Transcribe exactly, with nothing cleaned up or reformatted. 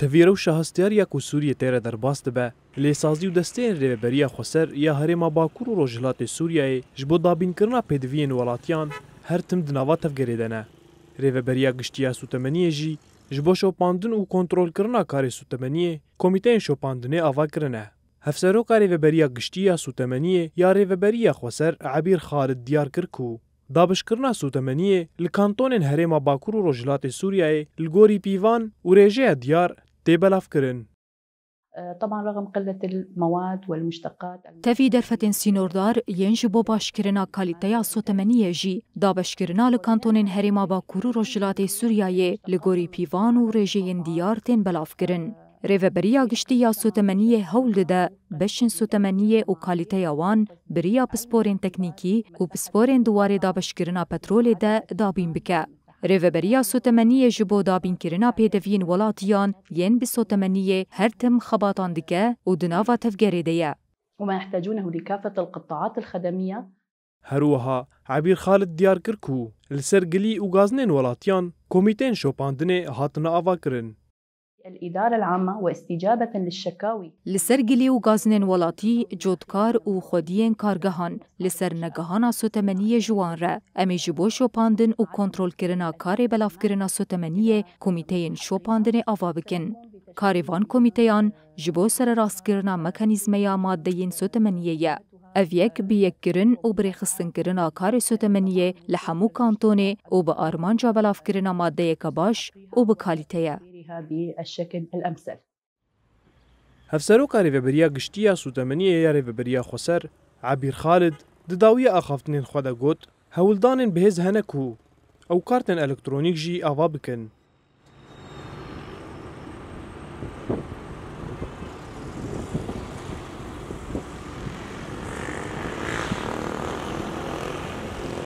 Di vî rewşa hestiyariya ku Sûriyê tê re derbas dibe, lêsazî û desteyên Rêveberiya Xweser ya Herêma Bakur û Rojhilatê Sûriyeyê ji bo dabînkirina pêdiviyên welatiyan her tim di nava tevgerê de ne. Rêveberiya Giştî ya Sûtemeniyê jî ji bo şopandin û kontrolkirina karê sûtemeniyê komîteyên şopandinê ava kirine. Hevseroka Rêveberiya Giştî ya Sûtemeniyê ya Rêveberiya Xweser Ebîr Xalid diyar kir ku dabişkirina sûtemeniyê li kantonên Herêma Bakur û Rojhilatê Sûriyeyê li gorî pîvan û rêjeya diyar tê belavkirin. طبعا رغم قلة المواد والمشتقات Tevî derfetên sînordar yên ji bo başkirina kalîteya sotemeniyê jî, dabeşkirina li kantonên Herêma Bakur û Rojhilatê Sûriyeyê li gorî pîvan û rêjeyên diyar tên belavkirin. Rêveberiya Giştî ya Sotemeniyê hewl dide beşên sotemeniyê û kalîteya wan bi riya pisporên teknîkî û pisporên di warê dabeşkirina petrolê de dabîn bike. Rêveberiya Sotemeniyê ji bo dabînkirina pêdeviyên welatiyan yên bi sotemeniyê her tim xebatan dike û di nava tevgerê de ye. وما يحتاجونه لكافة القطاعات الخدمية. Her wiha Ebîr Xalid diyar kir ku li ser gilî û gazinên welatiyan komîteyên şopandinê hatine avakirin. الإدارة العامة واستجابة للشكاوي. Li ser gilî û gazinên welatî, cotkar û xwediyên kargehan li ser negehana sotemeniyê ji wan re, em ê ji bo şopandin û kontrolkirina karê belavkirina sotemeniyê komîteyên şopandinê ava bikin. Karê van komîteyan ji bo sererastkirina mekanîzmeya madeyên sotemeniyê ye. Ev yek bi yekkirin û birêxistinkirina karê sotemeniyê li hemû kantonê û bi armanca belavkirina madeyeke baş û bi kalîte ye. بالشكل الأمثل. Hevseroka Rêveberiya Giştî ya Sûtemeniyê ya Rêveberiya Xweser Ebîr Xalid di dawiya axaftinên xwe de got, hewldanên bihêz hene ku ew kartên elektronîk jî ava bikin.